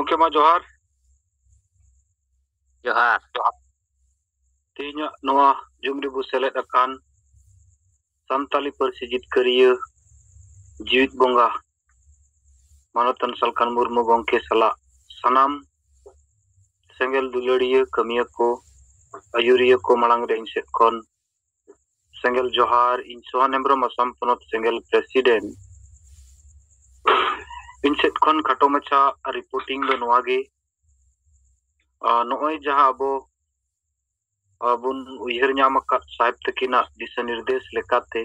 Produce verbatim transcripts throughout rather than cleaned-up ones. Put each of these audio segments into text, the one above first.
ᱜᱚᱢᱠᱮ ᱢᱟ ᱡᱚᱦᱟᱨ᱾ ᱡᱚᱦᱟᱨ᱾ ᱛᱮᱦᱮᱧᱟᱜ ᱱᱚᱣᱟ ᱡᱩᱢ ᱨᱮᱵᱚ ᱥᱮᱞᱮᱫ ᱟᱠᱟᱱ ᱥᱟᱱᱛᱟᱞᱤ ᱯᱟᱹᱨᱥᱤ ᱡᱤᱛᱠᱟᱹᱨᱤᱭᱟᱹ ᱡᱤᱣᱤᱫ ᱵᱚᱸᱜᱟ ᱢᱟᱱᱚᱛᱟᱱ ᱥᱟᱞᱠᱷᱟᱱ ᱢᱩᱨᱢᱩ ᱜᱚᱢᱠᱮ ᱥᱟᱞᱟᱜ ᱥᱟᱱᱟᱢ ᱥᱮᱸᱜᱮᱞ ᱫᱩᱞᱟᱹᱲᱤᱭᱟᱹ ᱠᱟᱹᱢᱤᱭᱟᱹ ᱠᱚ, ᱟᱹᱭᱩᱨᱤᱭᱟᱹ ᱠᱚ ᱢᱟᱲᱟᱝ ᱨᱮ ᱤᱧ ᱥᱮᱫ ᱠᱷᱚᱱ ᱥᱮᱸᱜᱮᱞ ᱡᱚᱦᱟᱨ᱾ ᱤᱧ ᱥᱳᱦᱟᱱ ᱦᱮᱢᱵᱨᱚᱢ, ᱟᱥᱟᱢ ᱯᱚᱱᱚᱛ ᱥᱮᱸᱜᱮᱞ ᱯᱨᱮᱥᱤᱰᱮᱱᱴ, ᱤᱧ ᱥᱮᱫ ᱠᱷᱚᱱ ᱠᱷᱟᱴᱚ ᱢᱟᱪᱷᱟ ᱨᱤᱯᱳᱨᱴᱤᱝ ᱫᱚ ᱱᱚᱣᱟ ᱜᱮ᱾ ᱟᱨ ᱱᱚᱜᱼᱚᱭ ᱡᱟᱦᱟᱸ ᱟᱵᱚ ᱵᱚᱱ ᱩᱭᱦᱟᱹᱨ ᱧᱟᱢ ᱟᱠᱟᱫ ᱥᱟᱦᱮᱵ ᱛᱟᱹᱠᱤᱱᱟᱜ ᱫᱤᱥᱟᱹ ᱱᱤᱨᱫᱮᱥ ᱞᱮᱠᱟᱛᱮ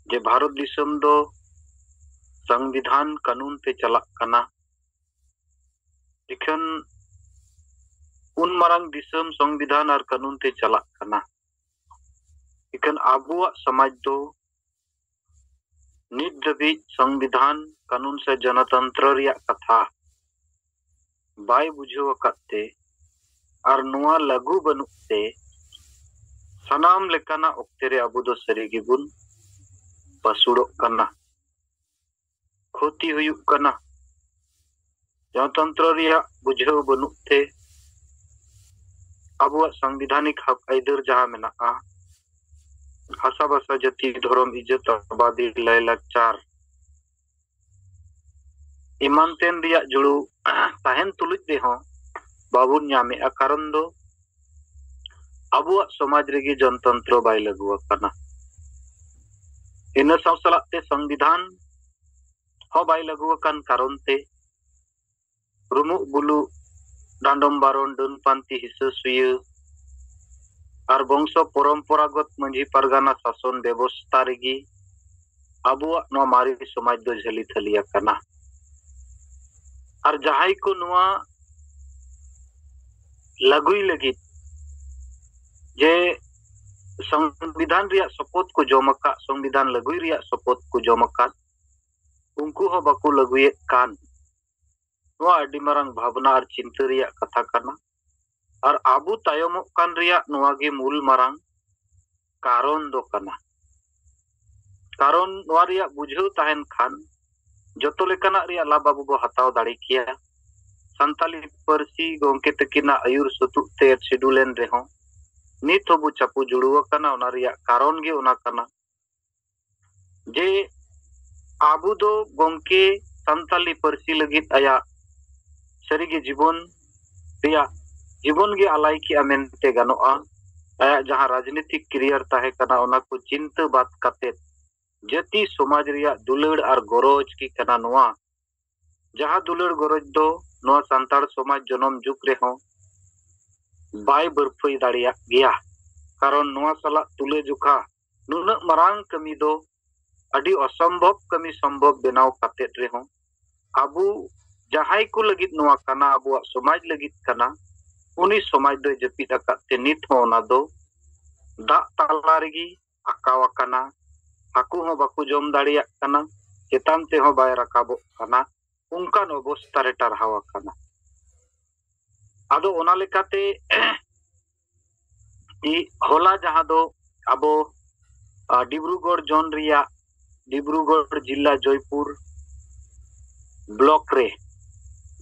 ᱡᱮ ᱵᱷᱟᱨᱚᱛ ᱫᱤᱥᱚᱢ ᱫᱚ ᱥᱚᱝᱵᱤᱫᱷᱟᱱ ᱠᱟᱹᱱᱩᱱ ᱛᱮ ᱪᱟᱞᱟᱜ ᱠᱟᱱᱟ, ᱤᱠᱷᱟᱹᱱ ᱩᱱ ᱢᱟᱨᱟᱝ ᱫᱤᱥᱚᱢ ᱥᱚᱝᱵᱤᱫᱷᱟᱱ ᱟᱨ ᱠᱟᱹᱱᱩᱱ ᱛᱮ ᱪᱟᱞᱟᱜ ᱠᱟᱱᱟ, ᱤᱠᱷᱟᱹᱱ ᱟᱵᱚᱣᱟᱜ ᱥᱚᱢᱟᱡᱽ ᱫᱚ ᱱᱤᱛ ᱫᱷᱟᱹᱵᱤᱡ ᱥᱚᱝᱵᱤᱫᱷᱟᱱ, ᱠᱟᱹᱱᱩᱱ ᱥᱮ ᱡᱚᱱᱚᱛᱚᱱᱛᱨᱚ ᱨᱮᱭᱟᱜ ᱠᱟᱛᱷᱟ ᱵᱟᱭ ᱵᱩᱡᱷᱟᱹᱣ ᱟᱠᱟᱫ ᱛᱮ ᱟᱨ ᱱᱚᱣᱟ ᱞᱟᱹᱜᱩ ᱵᱟᱹᱱᱩᱜ ᱛᱮ ᱥᱟᱱᱟᱢ ᱞᱮᱠᱟᱱᱟᱜ ᱚᱠᱛᱮ ᱨᱮ ᱟᱵᱚ ᱫᱚ ᱥᱟᱹᱨᱤ ᱜᱮᱵᱚᱱ ᱯᱟᱹᱥᱩᱲᱚᱜ ᱠᱟᱱᱟ, ᱠᱷᱚᱛᱤ ᱦᱩᱭᱩᱜ ᱠᱟᱱᱟ᱾ ᱜᱚᱱᱚᱛᱚᱱᱛᱨᱚ ᱨᱮᱭᱟᱜ ᱵᱩᱡᱷᱟᱹᱣ ᱵᱟᱹᱱᱩᱜ ᱛᱮ ᱟᱵᱚᱣᱟᱜ ᱥᱟᱝᱵᱤᱫᱷᱟᱱᱤᱠ ᱦᱚᱠ ᱟᱹᱭᱫᱟᱹᱨ ᱡᱟᱦᱟᱸ ᱢᱮᱱᱟᱜᱼᱟ, ᱦᱟᱥᱟ ᱵᱷᱟᱥᱟ ᱡᱟᱹᱛᱤ ᱫᱷᱚᱨᱚᱢ ᱤᱡᱽᱡᱚᱛ ᱟᱵᱟᱫᱤ ᱞᱟᱭᱞᱟᱠᱪᱟᱨ ᱮᱢᱟᱱ ᱛᱮᱱ ᱨᱮᱭᱟᱜ ᱡᱩᱲᱩ ᱛᱟᱦᱮᱱ ᱛᱩᱞᱩᱡ ᱨᱮᱦᱚᱸ ᱵᱟᱵᱚᱱ ᱧᱟᱢᱮᱫᱼᱟ᱾ ᱠᱟᱨᱚᱱ ᱫᱚ ᱟᱵᱚᱣᱟᱜ ᱥᱚᱢᱟᱡᱽ ᱨᱮᱜᱮ ᱡᱚᱱᱛᱚᱱᱛᱨᱚ ᱵᱟᱭ ᱞᱟᱹᱜᱩ ᱟᱠᱟᱱᱟ᱾ ᱤᱱᱟᱹ ᱥᱟᱶ ᱥᱟᱞᱟᱜ ᱛᱮ ᱥᱚᱝᱵᱤᱫᱷᱟᱱ ᱦᱚᱸ ᱵᱟᱭ ᱞᱟᱹᱜᱩ ᱟᱠᱟᱱ ᱠᱟᱨᱚᱱ ᱛᱮ ᱨᱩᱢᱩᱜ ᱵᱩᱞᱩᱜ, ᱰᱟᱸᱰᱚᱢ ᱵᱟᱨᱚᱱ, ᱰᱟᱹᱱ ᱯᱟᱱᱛᱤ, ᱦᱤᱥᱟᱹ ᱥᱩᱭᱟᱹ ᱟᱨ ᱵᱚᱝᱥᱚ ᱯᱚᱨᱚᱢᱯᱚᱨᱟᱜᱚᱛ ᱢᱟᱹᱡᱷᱤ ᱯᱟᱨᱜᱟᱱᱟ ᱥᱟᱥᱚᱱ ᱵᱮᱵᱚᱥᱛᱟ ᱨᱮᱜᱮ ᱟᱵᱚᱣᱟᱜ ᱱᱚᱣᱟ ᱢᱟᱨᱮ ᱥᱚᱢᱟᱡᱽ ᱫᱚ ᱡᱷᱟᱹᱞᱤ ᱛᱷᱟᱹᱞᱤ ᱟᱠᱟᱱᱟ᱾ ᱟᱨ ᱡᱟᱦᱟᱸᱭ ᱠᱚ ᱱᱚᱣᱟ ᱞᱟᱹᱜᱩᱭ ᱞᱟᱹᱜᱤᱫ ᱡᱮ ᱥᱚᱝᱵᱤᱫᱷᱟᱱ ᱨᱮᱭᱟᱜ ᱥᱚᱯᱚᱛ ᱠᱚ ᱡᱚᱢ ᱟᱠᱟᱫ, ᱥᱚᱝᱵᱤᱫᱷᱟᱱ ᱞᱟᱹᱜᱩᱭ ᱨᱮᱭᱟᱜ ᱥᱚᱯᱚᱛ ᱠᱚ ᱡᱚᱢ ᱟᱠᱟᱫ, ᱩᱱᱠᱩ ᱦᱚᱸ ᱵᱟᱠᱚ ᱞᱟᱹᱜᱩᱭᱮᱫ ᱠᱟᱱ, ᱱᱚᱣᱟ ᱟᱹᱰᱤ ᱢᱟᱨᱟᱝ ᱵᱷᱟᱵᱽᱱᱟ ᱟᱨ ᱪᱤᱱᱛᱟᱹ ᱨᱮᱭᱟᱜ ᱠᱟᱛᱷᱟ ᱠᱟᱱᱟ᱾ ᱟᱨ ᱟᱵᱚ ᱛᱟᱭᱚᱢᱚᱜ ᱠᱟᱱ ᱨᱮᱭᱟᱜ ᱱᱚᱣᱟ ᱜᱮ ᱢᱩᱞ ᱢᱟᱨᱟᱝ ᱠᱟᱨᱚᱱ ᱫᱚ ᱠᱟᱱᱟ᱾ ᱠᱟᱨᱚᱱ ᱱᱚᱣᱟ ᱨᱮᱭᱟᱜ ᱵᱩᱡᱷᱟᱹᱣ ᱛᱟᱦᱮᱱ ᱠᱷᱟᱱ ᱡᱚᱛᱚ ᱞᱮᱠᱟᱱᱟᱜ ᱨᱮᱭᱟᱜ ᱞᱟᱵᱷ ᱟᱵᱚ ᱵᱚ ᱦᱟᱛᱟᱣ ᱫᱟᱲᱮ ᱠᱮᱭᱟ᱾ ᱥᱟᱱᱛᱟᱞᱤ ᱯᱟᱹᱨᱥᱤ ᱜᱚᱢᱠᱮ ᱛᱟᱹᱠᱤᱱᱟᱜ ᱟᱹᱭᱩᱨ ᱥᱩᱛᱩᱜ ᱛᱮ ᱮᱫ ᱥᱤᱰᱩᱞ ᱮᱱ ᱨᱮᱦᱚᱸ, ᱱᱤᱛ ᱦᱚᱸᱵᱚ ᱪᱟᱯᱚ ᱡᱩᱲᱩᱣ ᱟᱠᱟᱱᱟ᱾ ᱚᱱᱟ ᱨᱮᱭᱟᱜ ᱠᱟᱨᱚᱱ ᱜᱮ ᱚᱱᱟ ᱠᱟᱱᱟ ᱡᱮ ᱟᱵᱚ ᱫᱚ ᱜᱚᱢᱠᱮ ᱥᱟᱱᱛᱟᱞᱤ ᱯᱟᱹᱨᱥᱤ ᱞᱟᱹᱜᱤᱫ ᱟᱭᱟᱜ ᱥᱟᱹᱨᱤᱜᱮ ᱡᱤᱵᱚᱱ ᱨᱮᱭᱟᱜ ᱡᱤᱵᱚᱱ ᱜᱮ ᱟᱞᱟᱭ ᱠᱮᱜᱼᱟ ᱢᱮᱱᱛᱮ ᱜᱟᱱᱚᱜᱼᱟ᱾ ᱟᱭᱟᱜ ᱡᱟᱦᱟᱸ ᱨᱟᱡᱽᱱᱤᱛᱤᱠ ᱠᱮᱨᱤᱭᱟᱨ ᱛᱟᱦᱮᱸ ᱠᱟᱱᱟ, ᱚᱱᱟ ᱠᱚ ᱪᱤᱱᱛᱟᱹ ᱵᱟᱫ ᱠᱟᱛᱮ ᱡᱟᱹᱛᱤ ᱥᱚᱢᱟᱡᱽ ᱨᱮᱭᱟᱜ ᱫᱩᱞᱟᱹᱲ ᱟᱨ ᱜᱚᱨᱚᱡᱽ ᱜᱮ ᱠᱟᱱᱟ ᱱᱚᱣᱟ᱾ ᱡᱟᱦᱟᱸ ᱫᱩᱞᱟᱹᱲ ᱜᱚᱨᱚᱡᱽ ᱫᱚ ᱱᱚᱣᱟ ᱥᱟᱱᱛᱟᱲ ᱥᱚᱢᱟᱡᱽ ᱡᱚᱱᱚᱢ ᱡᱩᱜᱽ ᱨᱮᱦᱚᱸ ᱵᱟᱭ ᱵᱟᱹᱨᱯᱷᱟᱹᱭ ᱫᱟᱲᱮᱭᱟᱜ ᱜᱮᱭᱟ᱾ ᱠᱟᱨᱚᱱ ᱱᱚᱣᱟ ᱥᱟᱞᱟᱜ ᱛᱩᱞᱟᱹᱡᱚᱠᱷᱟ ᱱᱩᱱᱟᱹᱜ ᱢᱟᱨᱟᱝ ᱠᱟᱹᱢᱤ ᱫᱚ ᱟᱹᱰᱤ ᱚᱥᱚᱢᱵᱷᱚᱵ ᱠᱟᱹᱢᱤ ᱥᱚᱢᱵᱷᱚᱵ ᱵᱮᱱᱟᱣ ᱠᱟᱛᱮᱫ ᱨᱮᱦᱚᱸ, ᱟᱵᱚ ᱡᱟᱦᱟᱸᱭ ᱠᱚ ᱞᱟᱹᱜᱤᱫ ᱱᱚᱣᱟ ᱠᱟᱱᱟ, ᱟᱵᱚᱣᱟᱜ ᱥᱚᱢᱟᱡᱽ ᱞᱟᱹᱜᱤᱫ ᱠᱟᱱᱟ, ᱩᱱᱤ ᱥᱚᱢᱟᱡᱽ ᱫᱚᱭ ᱡᱟᱹᱯᱤᱫ ᱟᱠᱟᱫ ᱛᱮ ᱱᱤᱛ ᱦᱚᱸ ᱚᱱᱟ ᱫᱚ ᱫᱟᱜ ᱛᱟᱞᱟ ᱨᱮᱜᱮ ᱟᱠᱟᱣ ᱟᱠᱟᱱᱟ᱾ ᱦᱟᱹᱠᱩ ᱦᱚᱸ ᱵᱟᱠᱚ ᱡᱚᱢ ᱫᱟᱲᱮᱭᱟᱜ ᱠᱟᱱᱟ, ᱪᱮᱛᱟᱱ ᱛᱮᱦᱚᱸ ᱵᱟᱭ ᱨᱟᱠᱟᱵᱚᱜ ᱠᱟᱱᱟ, ᱚᱱᱠᱟᱱ ᱚᱵᱚᱥᱛᱟ ᱨᱮ ᱴᱟᱨᱦᱟᱣ ᱟᱠᱟᱱᱟ᱾ ᱟᱫᱚ ᱚᱱᱟ ᱞᱮᱠᱟᱛᱮ ᱤ-, ᱦᱚᱞᱟ ᱡᱟᱦᱟᱸ ᱫᱚ ᱟᱵᱚ, ᱟ, ᱰᱤᱵᱽᱨᱩᱜᱚᱲ ᱡᱚᱱ ᱨᱮᱭᱟᱜ ᱰᱤᱵᱽᱨᱩᱜᱚᱲ ᱡᱤᱞᱟ ᱡᱚᱭᱯᱩᱨ ᱵᱞᱚᱠ ᱨᱮ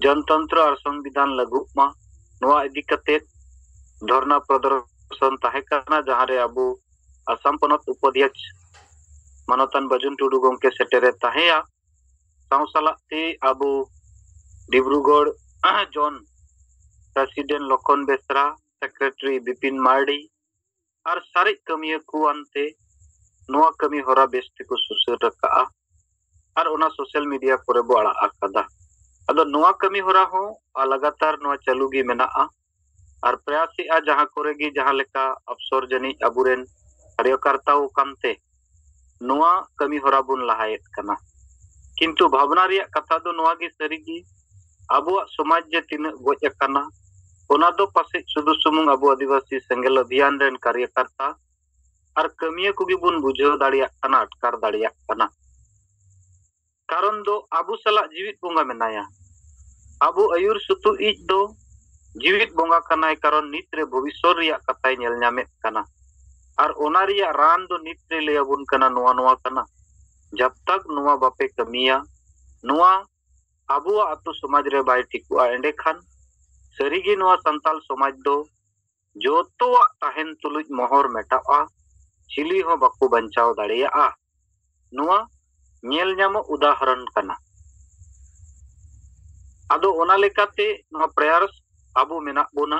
ᱡᱚᱱᱛᱚᱱᱛᱨᱚ ᱟᱨ ᱥᱚᱝᱵᱤᱫᱷᱟᱱ ᱞᱟᱹᱜᱩᱜ ᱢᱟ, ᱱᱚᱣᱟ ᱤᱫᱤ ᱠᱟᱛᱮ ᱫᱷᱚᱨᱱᱟ ᱯᱨᱚᱫᱚᱨᱥᱚᱱ ᱛᱟᱦᱮᱸ ᱠᱟᱱᱟ, ᱡᱟᱦᱟᱸ ᱨᱮ ᱟᱵᱚ ᱟᱥᱟᱢ ᱯᱚᱱᱚᱛ ᱩᱯᱟᱫᱷᱭᱟᱠᱷ ᱢᱟᱱᱚᱛᱟᱱ ᱵᱟᱹᱡᱩᱱ ᱴᱩᱰᱩ ᱜᱚᱢᱠᱮ ᱥᱮᱴᱮᱨᱮ ᱛᱟᱦᱮᱸᱭᱟ᱾ ᱥᱟᱶ ᱥᱟᱞᱟᱜ ᱛᱮ ᱟᱵᱚ ᱰᱤᱵᱽᱨᱩᱜᱚᱲ ᱡᱚᱱ ᱯᱨᱮᱥᱤᱰᱮᱱᱴ ᱞᱚᱠᱷᱚᱱ ᱵᱮᱥᱨᱟ, ᱥᱮᱠᱨᱮᱴᱟᱨᱤ ᱵᱤᱯᱤᱱ ᱢᱟᱨᱰᱤ ᱟᱨ ᱥᱟᱨᱮᱡ ᱠᱟᱹᱢᱤᱭᱟᱹ ᱠᱚ ᱟᱱᱛᱮ ᱱᱚᱣᱟ ᱠᱟᱹᱢᱤ ᱦᱚᱨᱟ ᱵᱮᱥ ᱛᱮᱠᱚ ᱥᱩᱥᱟᱹᱨ ᱟᱠᱟᱫᱼᱟ ᱟᱨ ᱚᱱᱟ ᱥᱳᱥᱟᱞ ᱢᱤᱰᱤᱭᱟ ᱠᱚᱨᱮ ᱵᱚ ᱟᱲᱟᱜ ᱟᱠᱟᱫᱟ᱾ ᱟᱫᱚ ᱱᱚᱣᱟ ᱠᱟᱹᱢᱤ ᱦᱚᱨᱟ ᱦᱚᱸ ᱞᱟᱜᱟᱛᱟᱨ ᱱᱚᱣᱟ ᱪᱟᱹᱞᱩ ᱜᱮ ᱢᱮᱱᱟᱜᱼᱟ ᱟᱨ ᱯᱨᱚᱭᱟᱥᱮᱜᱼᱟ, ᱡᱟᱦᱟᱸ ᱠᱚᱨᱮ ᱜᱮ ᱡᱟᱦᱟᱸ ᱞᱮᱠᱟ ᱚᱯᱥᱚᱨ ᱡᱟᱹᱱᱤᱡ ᱟᱵᱚᱨᱮᱱ ᱠᱟᱨᱭᱚᱠᱟᱨᱛᱟ ᱟᱠᱟᱱ ᱛᱮ ᱱᱚᱣᱟ ᱠᱟᱹᱢᱤ ᱦᱚᱨᱟ ᱵᱚᱱ ᱞᱟᱦᱟᱭᱮᱫ ᱠᱟᱱᱟ᱾ ᱠᱤᱱᱛᱩ ᱵᱷᱟᱵᱽᱱᱟ ᱨᱮᱭᱟᱜ ᱠᱟᱛᱷᱟ ᱫᱚ ᱱᱚᱣᱟ ᱜᱮ ᱥᱟᱹᱨᱤ ᱜᱮ, ᱟᱵᱚᱣᱟᱜ ᱥᱚᱢᱟᱡᱽ ᱡᱮ ᱛᱤᱱᱟᱹᱜ ᱜᱚᱡ ᱟᱠᱟᱱᱟ, ᱚᱱᱟ ᱫᱚ ᱯᱟᱥᱮᱡ ᱥᱩᱫᱷᱩ ᱥᱩᱢᱩᱝ ᱟᱵᱚ ᱟᱹᱫᱤᱵᱟᱹᱥᱤ ᱥᱮᱸᱜᱮᱞ ᱚᱵᱷᱤᱭᱟᱱ ᱨᱮᱱ ᱠᱟᱨᱭᱚᱠᱟᱨᱛᱟ ᱟᱨ ᱠᱟᱹᱢᱤᱭᱟᱹ ᱠᱚᱜᱮ ᱵᱚᱱ ᱵᱩᱡᱷᱟᱹᱣ ᱫᱟᱲᱮᱭᱟᱜ ᱠᱟᱱᱟ, ᱟᱴᱠᱟᱨ ᱫᱟᱲᱮᱭᱟᱜ ᱠᱟᱱᱟ᱾ ᱠᱟᱨᱚᱱ ᱫᱚ ᱟᱵᱚ ᱥᱟᱞᱟᱜ ᱡᱤᱣᱤᱫ ᱵᱚᱸᱜᱟ ᱢᱮᱱᱟᱭᱟ᱾ ᱟᱵᱚ ᱟᱹᱭᱩᱨ ᱥᱩᱛᱩᱜ ᱤᱡ ᱫᱚ ᱡᱤᱣᱤᱫ ᱵᱚᱸᱜᱟ ᱠᱟᱱᱟᱭ, ᱠᱟᱨᱚᱱ ᱱᱤᱛ ᱨᱮ ᱵᱷᱚᱵᱤᱥᱥᱚᱛ ᱨᱮᱭᱟᱜ ᱠᱟᱛᱷᱟᱭ ᱧᱮᱞ ᱧᱟᱢᱮᱫ ᱠᱟᱱᱟ᱾ ᱟᱨ ᱚᱱᱟ ᱨᱮᱭᱟᱜ ᱨᱟᱱ ᱫᱚ ᱱᱤᱛ ᱨᱮ ᱞᱟᱹᱭ ᱟᱵᱚᱱ ᱠᱟᱱᱟ, ᱱᱚᱣᱟ ᱱᱚᱣᱟ ᱠᱟᱱᱟ᱾ ᱡᱟᱵ ᱛᱟᱠ ᱱᱚᱣᱟ ᱵᱟᱯᱮ ᱠᱟᱹᱢᱤᱭᱟ, ᱱᱚᱣᱟ ᱟᱵᱚᱣᱟᱜ ᱟᱹᱛᱩ ᱥᱚᱢᱟᱡᱽ ᱨᱮ ᱵᱟᱭ ᱴᱷᱤᱠᱚᱜᱼᱟ, ᱮᱸᱰᱮᱠᱷᱟᱱ ᱥᱟᱹᱨᱤᱜᱮ ᱱᱚᱣᱟ ᱥᱟᱱᱛᱟᱞ ᱥᱚᱢᱟᱡᱽ ᱫᱚ ᱡᱚᱛᱚᱣᱟᱜ ᱛᱟᱦᱮᱱ ᱛᱩᱞᱩᱡ ᱢᱚᱦᱚᱨ ᱢᱮᱴᱟᱜᱼᱟ, ᱪᱤᱞᱤ ᱦᱚᱸ ᱵᱟᱠᱚ ᱵᱟᱧᱪᱟᱣ ᱫᱟᱲᱮᱭᱟᱜᱼᱟ᱾ ᱱᱚᱣᱟ ᱧᱮᱞ ᱧᱟᱢᱚᱜ ᱩᱫᱟᱦᱚᱨᱚᱱ ᱠᱟᱱᱟ᱾ ᱟᱫᱚ ᱚᱱᱟ ᱞᱮᱠᱟᱛᱮ ᱱᱚᱣᱟ ᱯᱨᱮᱭᱟᱨᱥ ᱟᱵᱚ ᱢᱮᱱᱟᱜ ᱵᱚᱱᱟ,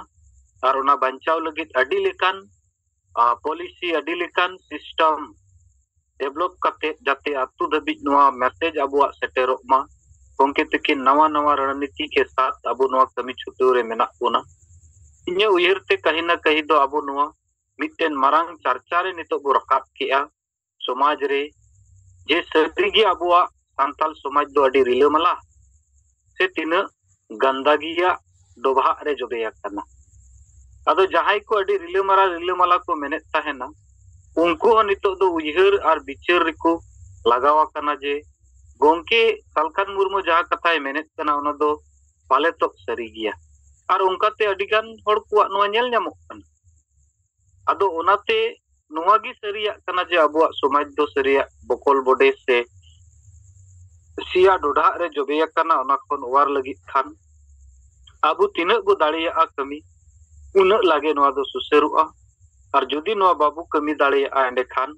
ᱟᱨ ᱚᱱᱟ ᱵᱟᱧᱪᱟᱣ ᱞᱟᱹᱜᱤᱫ ᱟᱹᱰᱤ ᱞᱮᱠᱟᱱ ᱯᱚᱞᱤᱥᱤ, ᱟᱹᱰᱤ ᱞᱮᱠᱟᱱ ᱥᱤᱥᱴᱮᱢ ᱰᱮᱵᱷᱞᱚᱯ ᱠᱟᱛᱮ ᱡᱟᱛᱮ ᱟᱹᱛᱩ ᱫᱷᱟᱹᱵᱤᱡ ᱱᱚᱣᱟ ᱢᱮᱥᱮᱡᱽ ᱟᱵᱚᱣᱟᱜ ᱥᱮᱴᱮᱨᱚᱜ ᱢᱟ᱾ ᱜᱚᱢᱠᱮ ᱛᱟᱹᱠᱤᱱ ᱱᱟᱣᱟ ᱱᱟᱣᱟ ᱨᱚᱬᱱᱤᱛᱤ ᱠᱮ ᱥᱟᱛ ᱟᱵᱚ ᱱᱚᱣᱟ ᱠᱟᱹᱢᱤ ᱪᱷᱩᱴᱟᱹᱣ ᱨᱮ ᱢᱮᱱᱟᱜ ᱵᱚᱱᱟ᱾ ᱤᱧᱟᱹᱜ ᱩᱭᱦᱟᱹᱨ ᱛᱮ ᱠᱟᱹᱦᱤ ᱱᱟ ᱠᱟᱹᱦᱤ ᱫᱚ ᱟᱵᱚ ᱱᱚᱣᱟ ᱢᱤᱫᱴᱮᱱ ᱢᱟᱨᱟᱝ ᱪᱟᱨᱪᱟ ᱨᱮ ᱱᱤᱛᱚᱜ ᱵᱚ ᱨᱟᱠᱟᱵ ᱠᱮᱜᱼᱟ᱾ ᱥᱚᱢᱟᱡᱽ ᱨᱮ ᱡᱮ ᱥᱟᱹᱨᱤᱜᱮ ᱟᱵᱚᱣᱟᱜ ᱥᱟᱱᱛᱟᱞ ᱥᱚᱢᱟᱡᱽ ᱫᱚ ᱟᱹᱰᱤ ᱨᱤᱞᱟᱹᱢᱟᱞᱟ ᱥᱮ ᱛᱤᱱᱟᱹᱜ ᱜᱟᱱᱫᱟᱜᱤᱭᱟᱜ ᱰᱚᱵᱷᱟᱜ ᱨᱮ ᱡᱚᱵᱮ ᱟᱠᱟᱱᱟ᱾ ᱟᱫᱚ ᱡᱟᱦᱟᱸᱭ ᱠᱚ ᱟᱹᱰᱤ ᱨᱤᱞᱟᱹᱢᱟᱞᱟ ᱨᱤᱞᱟᱹᱢᱟᱞᱟ ᱠᱚ ᱢᱮᱱᱮᱫ ᱛᱟᱦᱮᱱᱟ, ᱩᱱᱠᱩ ᱦᱚᱸ ᱱᱤᱛᱚᱜ ᱫᱚ ᱩᱭᱦᱟᱹᱨ ᱟᱨ ᱵᱤᱪᱟᱹᱨ ᱨᱮᱠᱚ ᱞᱟᱜᱟᱣ ᱟᱠᱟᱱᱟ ᱡᱮ ᱜᱚᱢᱠᱮ ᱥᱟᱞᱠᱷᱟᱱ ᱢᱩᱨᱢᱩ ᱡᱟᱦᱟᱸ ᱠᱟᱛᱷᱟᱭ ᱢᱮᱱᱮᱫ ᱠᱟᱱᱟ ᱚᱱᱟ ᱫᱚ ᱯᱟᱞᱮᱛᱚᱜ ᱥᱟᱹᱨᱤ ᱜᱮᱭᱟ᱾ ᱟᱨ ᱚᱱᱠᱟᱛᱮ ᱟᱹᱰᱤ ᱜᱟᱱ ᱦᱚᱲ ᱠᱚᱣᱟᱜ ᱱᱚᱣᱟ ᱧᱮᱞ ᱧᱟᱢᱚᱜ ᱠᱟᱱᱟ᱾ ᱟᱫᱚ ᱚᱱᱟᱛᱮ ᱱᱚᱣᱟ ᱜᱮ ᱥᱟᱹᱨᱤᱭᱟᱜ ᱠᱟᱱᱟ ᱡᱮ ᱟᱵᱚᱣᱟᱜ ᱥᱚᱢᱟᱡᱽ ᱫᱚ ᱥᱟᱹᱨᱤᱭᱟᱜ ᱵᱚᱠᱚᱞ ᱵᱚᱰᱮ ᱥᱮ ᱥᱤᱭᱟ ᱰᱚᱰᱷᱟᱜ ᱨᱮ ᱡᱚᱵᱮ ᱟᱠᱟᱱᱟ᱾ ᱚᱱᱟ ᱠᱷᱚᱱ ᱚᱣᱟᱨ ᱞᱟᱹᱜᱤᱫ ᱠᱷᱟᱱ ᱟᱵᱚ ᱛᱤᱱᱟᱹᱜ ᱵᱚ ᱫᱟᱲᱮᱭᱟᱜᱼᱟ ᱠᱟᱹᱢᱤ, ᱩᱱᱟᱹᱜ ᱞᱟᱜᱮ ᱱᱚᱣᱟ ᱫᱚ ᱥᱩᱥᱟᱹᱨᱚᱜᱼᱟ᱾ ᱟᱨ ᱡᱩᱫᱤ ᱱᱚᱣᱟ ᱵᱟᱵᱚ ᱠᱟᱹᱢᱤ ᱫᱟᱲᱮᱭᱟᱜᱼᱟ, ᱮᱸᱰᱮᱠᱷᱟᱱ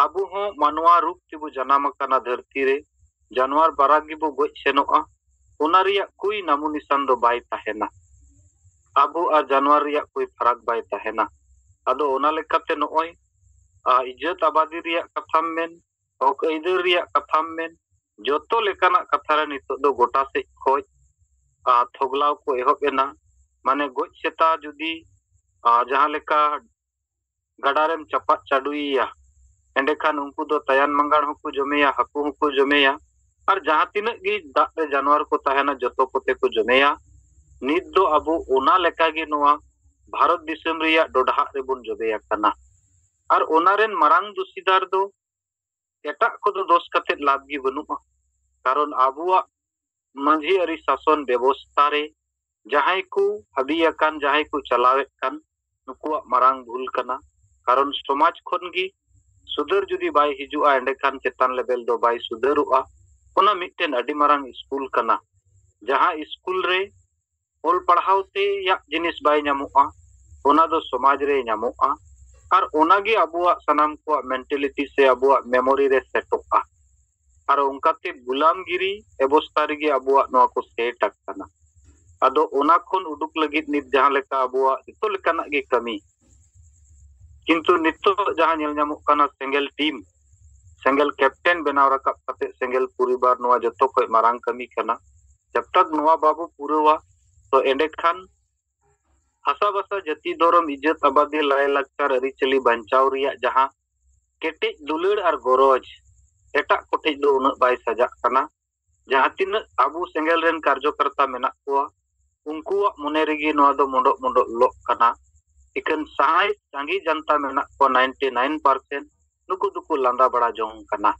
ᱟᱵᱚ ᱦᱚᱸ ᱢᱟᱱᱣᱟ ᱨᱩᱯ ᱛᱮᱵᱚ ᱡᱟᱱᱟᱢ ᱟᱠᱟᱱᱟ ᱫᱷᱟᱹᱨᱛᱤ ᱨᱮ, ᱡᱟᱱᱣᱟᱨ ᱵᱟᱨᱟ ᱜᱮᱵᱚ ᱜᱚᱡ ᱥᱮᱱᱚᱜᱼᱟ᱾ ᱚᱱᱟ ᱨᱮᱭᱟᱜ ᱠᱳᱭ ᱱᱟᱢᱩ ᱱᱤᱥᱟᱱ ᱫᱚ ᱵᱟᱭ ᱛᱟᱦᱮᱱᱟ᱾ ᱟᱵᱚ ᱟᱨ ᱡᱟᱱᱣᱟᱨ ᱨᱮᱭᱟᱜ ᱠᱳᱭ ᱯᱷᱟᱨᱟᱠ ᱵᱟᱭ ᱛᱟᱦᱮᱱᱟ᱾ ᱟᱫᱚ ᱚᱱᱟ ᱞᱮᱠᱟᱛᱮ ᱱᱚᱜᱼᱚᱭ, ᱟ, ᱤᱡᱽᱡᱚᱛ ᱟᱵᱟᱫᱤ ᱨᱮᱭᱟᱜ ᱠᱟᱛᱷᱟᱢ ᱢᱮᱱ, ᱦᱚᱠ ᱟᱹᱭᱫᱟᱹᱨ ᱨᱮᱭᱟᱜ ᱠᱟᱛᱷᱟᱢ ᱢᱮᱱ, ᱡᱚᱛᱚ ᱞᱮᱠᱟᱱᱟᱜ ᱠᱟᱛᱷᱟ ᱨᱮ ᱱᱤᱛᱚᱜ ᱫᱚ ᱜᱚᱴᱟ ᱥᱮᱫ ᱠᱷᱚᱡ, ᱟ, ᱛᱷᱚᱜᱞᱟᱣ ᱠᱚ ᱮᱦᱚᱵ ᱮᱱᱟ᱾ ᱢᱟᱱᱮ ᱜᱚᱡ ᱥᱮᱛᱟ ᱡᱩᱫᱤ, ᱟ, ᱡᱟᱦᱟᱸ ᱞᱮᱠᱟ ᱜᱟᱰᱟ ᱨᱮᱢ ᱪᱟᱯᱟᱫ ᱪᱟᱰᱚᱭᱮᱭᱟ, ᱮᱸᱰᱮᱠᱷᱟᱱ ᱩᱱᱠᱩ ᱫᱚ ᱛᱟᱭᱟᱱ ᱢᱟᱸᱜᱟᱲ ᱦᱚᱸᱠᱚ ᱡᱚᱢᱮᱭᱟ, ᱦᱟᱹᱠᱩ ᱦᱚᱸᱠᱚ ᱡᱚᱢᱮᱭᱟ, ᱟᱨ ᱡᱟᱦᱟᱸ ᱛᱤᱱᱟᱹᱜ ᱜᱮ ᱫᱟᱜ ᱨᱮ ᱡᱟᱱᱣᱟᱨ ᱠᱚ ᱛᱟᱦᱮᱱᱟ, ᱡᱚᱛᱚ ᱠᱚᱛᱮ ᱠᱚ ᱡᱚᱢᱮᱭᱟ᱾ ᱱᱤᱛ ᱫᱚ ᱟᱵᱚ ᱚᱱᱟ ᱞᱮᱠᱟᱜᱮ ᱱᱚᱣᱟ ᱵᱷᱟᱨᱚᱛ ᱫᱤᱥᱚᱢ ᱨᱮᱭᱟᱜ ᱰᱚᱰᱷᱟᱜ ᱨᱮᱵᱚᱱ ᱡᱚᱵᱮ ᱟᱠᱟᱱᱟ᱾ ᱟᱨ ᱚᱱᱟ ᱨᱮᱱ ᱢᱟᱨᱟᱝ ᱫᱩᱥᱤᱫᱟᱨ ᱫᱚ ᱮᱴᱟᱜ ᱠᱚᱫᱚ ᱫᱳᱥ ᱠᱟᱛᱮ ᱞᱟᱵᱷ ᱜᱮ ᱵᱟᱹᱱᱩᱜᱼᱟ᱾ ᱠᱟᱨᱚᱱ ᱟᱵᱚᱣᱟᱜ ᱢᱟᱹᱡᱷᱤ ᱟᱹᱨᱤ ᱥᱟᱥᱚᱱ ᱵᱮᱵᱚᱥᱛᱷᱟ ᱨᱮ ᱡᱟᱦᱟᱸᱭ ᱠᱚ ᱦᱟᱹᱵᱤ ᱟᱠᱟᱱ, ᱡᱟᱦᱟᱸᱭ ᱠᱚ ᱪᱟᱞᱟᱣᱮᱫ ᱠᱟᱱ, ᱱᱩᱠᱩᱣᱟᱜ ᱢᱟᱨᱟᱝ ᱵᱷᱩᱞ ᱠᱟᱱᱟ᱾ ᱠᱟᱨᱚᱱ ᱥᱚᱢᱟᱡᱽ ᱠᱷᱚᱱ ᱜᱮ ᱥᱩᱫᱷᱟᱹᱨ ᱡᱩᱫᱤ ᱵᱟᱭ ᱦᱤᱡᱩᱜᱼᱟ, ᱮᱸᱰᱮᱠᱷᱟᱱ ᱪᱮᱛᱟᱱ ᱞᱮᱵᱮᱞ ᱫᱚ ᱵᱟᱭ ᱥᱩᱫᱷᱟᱹᱨᱚᱜᱼᱟ᱾ ᱚᱱᱟ ᱢᱤᱫᱴᱮᱱ ᱟᱹᱰᱤ ᱢᱟᱨᱟᱝ ᱥᱠᱩᱞ ᱠᱟᱱᱟ, ᱡᱟᱦᱟᱸ ᱥᱠᱩᱞ ᱨᱮ ᱚᱞ ᱯᱟᱲᱦᱟᱣ ᱛᱮᱭᱟᱜ ᱡᱤᱱᱤᱥ ᱵᱟᱭ ᱧᱟᱢᱚᱜᱼᱟ, ᱚᱱᱟ ᱫᱚ ᱥᱚᱢᱟᱡᱽ ᱨᱮ ᱧᱟᱢᱚᱜᱼᱟ᱾ ᱟᱨ ᱚᱱᱟᱜᱮ ᱟᱵᱚᱣᱟᱜ ᱥᱟᱱᱟᱢ ᱠᱚᱣᱟᱜ ᱢᱮᱱᱴᱟᱞᱤᱴᱤ ᱥᱮ ᱟᱵᱚᱣᱟᱜ ᱢᱮᱢᱳᱨᱤ ᱨᱮ ᱥᱮᱴᱚᱜᱼᱟ᱾ ᱟᱨ ᱚᱱᱠᱟᱛᱮ ᱜᱩᱞᱟᱢᱜᱤᱨᱤ ᱵᱮᱵᱚᱥᱛᱟ ᱨᱮᱜᱮ ᱟᱵᱚᱣᱟᱜ ᱱᱚᱣᱟ ᱠᱚ ᱥᱮᱴ ᱟᱠᱟᱱᱟ᱾ ᱟᱫᱚ ᱚᱱᱟ ᱠᱷᱚᱱ ᱩᱰᱩᱠ ᱞᱟᱹᱜᱤᱫ ᱱᱤᱛ ᱡᱟᱦᱟᱸ ᱞᱮᱠᱟ ᱟᱵᱚᱣᱟᱜ ᱡᱚᱛᱚ ᱞᱮᱠᱟᱱᱟᱜ ᱜᱮ ᱠᱟᱹᱢᱤ, ᱠᱤᱱᱛᱩ ᱱᱤᱛᱚᱜ ᱡᱟᱦᱟᱸ ᱧᱮᱞ ᱧᱟᱢᱚᱜ ᱠᱟᱱᱟ, ᱥᱮᱸᱜᱮᱞ ᱴᱤᱢ, ᱥᱮᱸᱜᱮᱞ ᱠᱮᱯᱴᱮᱱ ᱵᱮᱱᱟᱣ ᱨᱟᱠᱟᱵ ᱠᱟᱛᱮ ᱥᱮᱸᱜᱮᱞ ᱯᱚᱨᱤᱵᱟᱨ, ᱱᱚᱣᱟ ᱡᱚᱛᱚ ᱠᱷᱚᱱ ᱢᱟᱨᱟᱝ ᱠᱟᱹᱢᱤ ᱠᱟᱱᱟ᱾ ᱡᱟᱵ ᱛᱟᱠ ᱱᱚᱣᱟ ᱵᱟᱵᱚ ᱯᱩᱨᱟᱹᱣᱟ, ᱛᱚ ᱮᱸᱰᱮᱠᱷᱟᱱ ᱦᱟᱥᱟ ᱵᱷᱟᱥᱟ, ᱡᱟᱹᱛᱤ, ᱫᱷᱚᱨᱚᱢ, ᱤᱡᱽᱡᱚᱛ, ᱟᱵᱟᱫᱤ, ᱞᱟᱭᱼᱞᱟᱠᱪᱟᱨ, ᱟᱹᱨᱤᱪᱟᱹᱞᱤ ᱵᱟᱧᱪᱟᱣ ᱨᱮᱭᱟᱜ ᱡᱟᱦᱟᱸ ᱠᱮᱴᱮᱡ ᱫᱩᱞᱟᱹᱲ ᱟᱨ ᱜᱚᱨᱚᱡᱽ, ᱮᱴᱟᱜ ᱠᱚᱴᱷᱮᱡ ᱫᱚ ᱩᱱᱟᱹᱜ ᱵᱟᱭ ᱥᱟᱡᱟᱜ ᱠᱟᱱᱟ᱾ ᱡᱟᱦᱟᱸ ᱛᱤᱱᱟᱹᱜ ᱟᱵᱚ ᱥᱮᱸᱜᱮᱞ ᱨᱮᱱ ᱠᱟᱨᱡᱚᱠᱚᱨᱛᱟ ᱢᱮᱱᱟᱜ ᱠᱚᱣᱟ, ᱩᱱᱠᱩᱣᱟᱜ ᱢᱚᱱᱮ ᱨᱮᱜᱮ ᱱᱚᱣᱟ ᱫᱚ ᱢᱚᱰᱚᱜ ᱢᱚᱰᱚᱜ ᱞᱚᱜ ᱠᱟᱱᱟ᱾ ᱤᱠᱷᱟᱹᱱ ᱥᱟᱭ ᱥᱟᱸᱜᱮ ᱡᱟᱱᱛᱟ ᱢᱮᱱᱟᱜ ᱠᱚᱣᱟ, ᱱᱟᱭᱤᱱᱴᱤ ᱱᱟᱭᱤᱱ ᱯᱟᱨᱥᱮᱱᱴ, ᱱᱩᱠᱩ ᱫᱚᱠᱚ ᱞᱟᱸᱫᱟ ᱵᱟᱲᱟ ᱡᱚᱝ ᱠᱟᱱᱟ᱾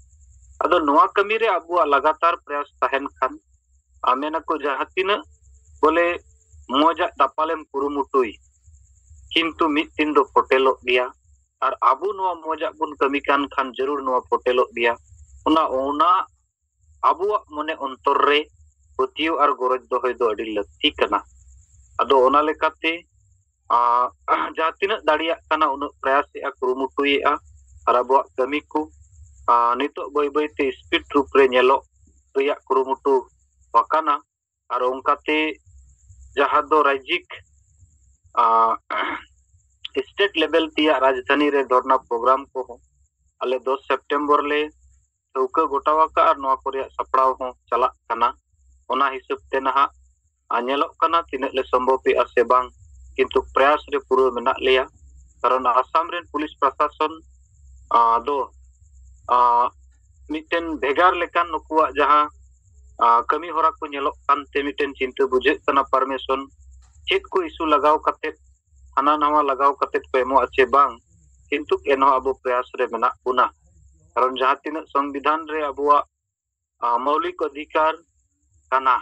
ᱟᱫᱚ ᱱᱚᱣᱟ ᱠᱟᱹᱢᱤ ᱨᱮ ᱟᱵᱚᱣᱟᱜ ᱞᱟᱜᱟᱛᱟᱨ ᱯᱨᱚᱭᱟᱥ ᱛᱟᱦᱮᱱ ᱠᱷᱟᱱ, ᱟᱨ ᱢᱮᱱᱟᱠᱚ ᱡᱟᱦᱟᱸ ᱛᱤᱱᱟᱹᱜ ᱵᱚᱞᱮ ᱢᱚᱡᱟᱜ ᱫᱟᱯᱟᱞᱮᱢ ᱠᱩᱨᱩᱢᱩᱴᱩᱭ, ᱠᱤᱱᱛᱩ ᱢᱤᱫ ᱫᱤᱱ ᱫᱚ ᱯᱚᱴᱮᱞᱚᱜ ᱜᱮᱭᱟ᱾ ᱟᱨ ᱟᱵᱚ ᱱᱚᱣᱟ ᱢᱚᱡᱟᱜ ᱵᱚᱱ ᱠᱟᱹᱢᱤ ᱠᱟᱱ ᱠᱷᱟᱱ ᱡᱟᱹᱨᱩᱲ ᱱᱚᱣᱟ ᱯᱚᱴᱮᱞᱚᱜ ᱜᱮᱭᱟ᱾ ᱚᱱᱟ, ᱚᱱᱟ ᱟᱵᱚᱣᱟᱜ ᱢᱚᱱᱮ ᱚᱱᱛᱚᱨ ᱨᱮ ᱯᱟᱹᱛᱭᱟᱹᱣ ᱟᱨ ᱜᱚᱨᱚᱡᱽ ᱫᱚᱦᱚᱭ ᱫᱚ ᱟᱹᱰᱤ ᱞᱟᱹᱠᱛᱤ ᱠᱟᱱᱟ᱾ ᱟᱫᱚ ᱚᱱᱟ ᱞᱮᱠᱟᱛᱮ, ᱟᱸ, ᱡᱟᱦᱟᱸ ᱛᱤᱱᱟᱹᱜ ᱫᱟᱲᱮᱭᱟᱜ ᱠᱟᱱᱟ ᱩᱱᱟᱹᱜ ᱯᱨᱚᱭᱟᱥᱮᱜᱼᱟ, ᱠᱩᱨᱩᱢᱩᱴᱩᱭᱮᱜᱼᱟ᱾ ᱟᱨ ᱟᱵᱚᱣᱟᱜ ᱠᱟᱹᱢᱤ ᱠᱚ, ᱟᱸ, ᱱᱤᱛᱚᱜ ᱵᱟᱹᱭ ᱵᱟᱹᱭ ᱛᱮ ᱥᱯᱤᱰ ᱨᱩᱯ ᱨᱮ ᱧᱮᱞᱚᱜ ᱨᱮᱭᱟᱜ ᱠᱩᱨᱩᱢᱩᱴᱩ ᱟᱠᱟᱱᱟ᱾ ᱟᱨ ᱚᱱᱠᱟᱛᱮ ᱡᱟᱦᱟᱸ ᱫᱚ ᱨᱟᱡᱽᱡᱤᱠ, ᱟᱸ, ᱥᱴᱮᱴ ᱞᱮᱵᱮᱞ ᱛᱮᱭᱟᱜ ᱨᱟᱡᱽᱫᱷᱟᱱᱤ ᱨᱮ ᱫᱷᱚᱨᱱᱟ ᱯᱨᱳᱜᱨᱟᱢ ᱠᱚᱦᱚᱸ ᱟᱞᱮ ᱫᱚᱥ ᱥᱮᱯᱴᱮᱢᱵᱚᱨ ᱞᱮ ᱴᱷᱟᱹᱣᱠᱟᱹ ᱜᱚᱴᱟᱣ ᱟᱠᱟᱫᱼᱟ ᱟᱨ ᱱᱚᱣᱟ ᱠᱚ ᱨᱮᱭᱟᱜ ᱥᱟᱯᱲᱟᱣ ᱦᱚᱸ ᱪᱟᱞᱟᱜ ᱠᱟᱱᱟ᱾ ᱚᱱᱟ ᱦᱤᱥᱟᱹᱵ ᱛᱮ ᱱᱟᱦᱟᱜ, ᱟᱨ ᱧᱮᱞᱚᱜ ᱠᱟᱱᱟ ᱛᱤᱱᱟᱹᱜ ᱞᱮ ᱥᱚᱢᱵᱷᱚᱵᱮᱜᱼᱟ ᱥᱮ ᱵᱟᱝ, ᱠᱤᱱᱛᱩ ᱯᱨᱚᱭᱟᱥ ᱨᱮ ᱯᱩᱨᱟᱹ ᱢᱮᱱᱟᱜ ᱞᱮᱭᱟ᱾ ᱠᱟᱨᱚᱱ ᱟᱥᱟᱢ ᱨᱮᱱ ᱯᱩᱞᱤᱥ ᱯᱨᱚᱥᱟᱥᱚᱱ, ᱟᱸ, ᱫᱚ, ᱟᱸ, ᱢᱤᱫᱴᱮᱱ ᱵᱷᱮᱜᱟᱨ ᱞᱮᱠᱟᱱ ᱱᱩᱠᱩᱣᱟᱜ ᱡᱟᱦᱟᱸ, ᱟᱸ, ᱠᱟᱹᱢᱤ ᱦᱚᱨᱟ ᱠᱚ ᱧᱮᱞᱚᱜ ᱠᱟᱱᱛᱮ ᱢᱤᱫᱴᱮᱱ ᱪᱤᱱᱛᱟᱹ ᱵᱩᱡᱷᱟᱹᱜ ᱠᱟᱱᱟ᱾ ᱯᱟᱨᱢᱤᱥᱚᱱ ᱪᱮᱫ ᱠᱚ ᱤᱥᱩ ᱞᱟᱜᱟᱣ ᱠᱟᱛᱮᱫ, ᱦᱟᱱᱟ ᱱᱟᱣᱟ ᱞᱟᱜᱟᱣ ᱠᱟᱛᱮᱫ ᱠᱚ ᱮᱢᱚᱜᱼᱟ ᱪᱮ ᱵᱟᱝ, ᱠᱤᱱᱛᱩ ᱮᱱᱦᱚᱸ ᱟᱵᱚ ᱯᱨᱚᱭᱟᱥ ᱨᱮ ᱢᱮᱱᱟᱜ ᱵᱚᱱᱟ᱾ ᱠᱟᱨᱚᱱ ᱡᱟᱦᱟᱸ ᱛᱤᱱᱟᱹᱜ ᱥᱚᱝᱵᱤᱫᱷᱟᱱ ᱨᱮ ᱟᱵᱚᱣᱟᱜ, ᱟᱸ, ᱢᱳᱣᱞᱤᱠ ᱚᱫᱷᱤᱠᱟᱨ ᱠᱟᱱᱟ,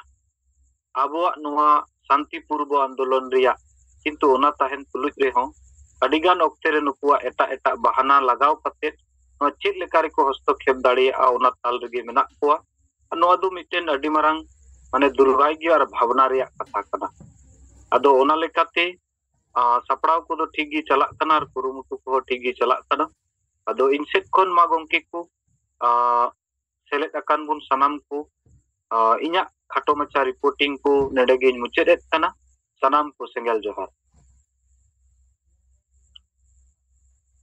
ᱟᱵᱚᱣᱟᱜ ᱱᱚᱣᱟ ᱥᱟᱱᱛᱤᱯᱩᱨᱵᱚ ᱟᱱᱫᱳᱞᱚᱱ ᱨᱮᱭᱟᱜ, ᱠᱤᱱᱛᱩ ᱚᱱᱟ ᱛᱟᱦᱮᱱ ᱛᱩᱞᱩᱡ ᱨᱮᱦᱚᱸ ᱟᱹᱰᱤᱜᱟᱱ ᱚᱠᱛᱮ ᱨᱮ ᱱᱩᱠᱩᱣᱟᱜ ᱮᱴᱟᱜ ᱮᱴᱟᱜ ᱵᱟᱦᱟᱱᱟ ᱞᱟᱜᱟᱣ ᱠᱟᱛᱮᱫ ᱱᱚᱣᱟ ᱪᱮᱫ ᱞᱮᱠᱟ ᱨᱮᱠᱚ ᱦᱚᱥᱛᱚᱠᱷᱮᱯ ᱫᱟᱲᱮᱭᱟᱜᱼᱟ, ᱚᱱᱟ ᱛᱟᱞ ᱨᱮᱜᱮ ᱢᱮᱱᱟᱜ ᱠᱚᱣᱟ᱾ ᱱᱚᱣᱟ ᱫᱚ ᱢᱤᱫᱴᱮᱱ ᱟᱹᱰᱤ ᱢᱟᱨᱟᱝ ᱢᱟᱱᱮ ᱫᱩᱨᱵᱷᱟᱜᱽᱭᱚ ᱟᱨ ᱵᱷᱟᱵᱽᱱᱟ ᱨᱮᱭᱟᱜ ᱠᱟᱛᱷᱟ ᱠᱟᱱᱟ᱾ ᱟᱫᱚ ᱚᱱᱟ ᱞᱮᱠᱟᱛᱮ ᱟᱸ, ᱥᱟᱯᱲᱟᱣ ᱠᱚᱫᱚ ᱴᱷᱤᱠ ᱜᱮ ᱪᱟᱞᱟᱜ ᱠᱟᱱᱟ ᱟᱨ ᱠᱩᱨᱩᱢᱩᱴᱩ ᱠᱚᱦᱚᱸ ᱴᱷᱤᱠ ᱜᱮ ᱪᱟᱞᱟᱜ ᱠᱟᱱᱟ᱾ ᱟᱫᱚ ᱤᱧ ᱥᱮᱫ ᱠᱷᱚᱱ ᱢᱟ ᱜᱚᱢᱠᱮ ᱠᱚ, ᱟᱸ, ᱥᱮᱞᱮᱫ ᱟᱠᱟᱱ ᱵᱚᱱ ᱥᱟᱱᱟᱢ ᱠᱚ, ᱟᱸ, ᱤᱧᱟᱹᱜ ᱠᱷᱟᱴᱚ ᱢᱟᱪᱷᱟ ᱨᱤᱯᱳᱨᱴᱤᱝ ᱠᱚ ᱱᱚᱰᱮ ᱜᱤᱧ ᱢᱩᱪᱟᱹᱫ ᱮᱫ ᱠᱟᱱᱟ᱾ ᱥᱟᱱᱟᱢ ᱠᱚ ᱥᱮᱸᱜᱮᱞ ᱡᱚᱦᱟᱨ᱾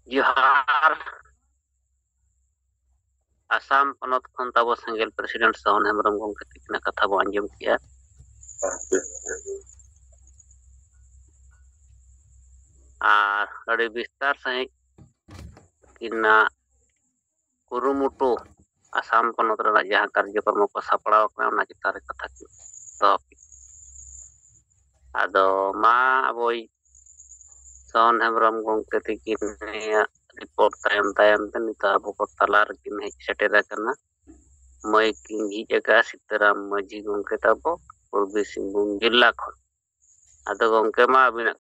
ᱡᱚᱦᱟᱨ᱾ ᱟᱥᱟᱢ ᱯᱚᱱᱚᱛ ᱠᱷᱚᱱ ᱛᱟᱵᱚ ᱥᱮᱸᱜᱮᱞ ᱯᱨᱮᱥᱤᱰᱮᱱᱴ ᱥᱟᱣᱚᱱ ᱦᱮᱢᱵᱨᱚᱢ ᱜᱚᱢᱠᱮ ᱛᱤᱠᱤᱱᱟᱜ ᱠᱟᱛᱷᱟ ᱵᱚ ᱟᱸᱡᱚᱢ ᱠᱮᱜᱼᱟ᱾ ᱟᱨ ᱟᱹᱰᱤ ᱵᱤᱥᱛᱟᱨ ᱥᱟᱺᱦᱤᱡ ᱛᱤᱠᱤᱱᱟᱜ ᱠᱩᱨᱩᱢᱩᱴᱩ, ᱟᱥᱟᱢ ᱯᱚᱱᱚᱛ ᱨᱮᱱᱟᱜ ᱡᱟᱦᱟᱸ ᱠᱟᱨᱡᱚᱠᱨᱚᱢ ᱠᱚ ᱥᱟᱯᱲᱟᱣ ᱟᱠᱟᱱᱟ, ᱚᱱᱟ ᱪᱮᱛᱟᱱ ᱨᱮ ᱠᱟᱛᱷᱟ ᱠᱚ ᱫᱚᱦᱚ ᱠᱮᱫᱟ᱾ ᱟᱫᱚ ᱢᱟ ᱟᱵᱚᱭᱤᱡ ᱥᱟᱣᱚᱱ ᱦᱮᱢᱵᱨᱚᱢ ᱜᱚᱢᱠᱮ ᱛᱤᱠᱤᱱᱟᱜ ᱨᱤᱯᱳᱨᱴ ᱛᱟᱭᱚᱢ ᱛᱟᱭᱚᱢ ᱛᱮ ᱱᱤᱛᱚᱜ ᱟᱵᱚ ᱠᱚ ᱛᱟᱞᱟ ᱨᱮᱠᱤᱱ ᱦᱮᱡ ᱥᱮᱴᱮᱨ ᱟᱠᱟᱱᱟ᱾ ᱢᱟᱹᱭ ᱠᱤᱱ ᱡᱷᱤᱡ ᱟᱠᱟᱫᱼᱟ ᱥᱤᱛᱟᱹᱨᱟᱢ ᱢᱟᱹᱡᱷᱤ ᱜᱚᱢᱠᱮ ᱛᱟᱵᱚ, ᱯᱩᱨᱵᱤ ᱥᱤᱝᱵᱷᱩᱢ ᱡᱮᱞᱟ ᱠᱷᱚᱱ᱾ ᱟᱫᱚ ᱜᱚᱢᱠᱮ, ᱢᱟ ᱟᱹᱵᱤᱱᱟᱜ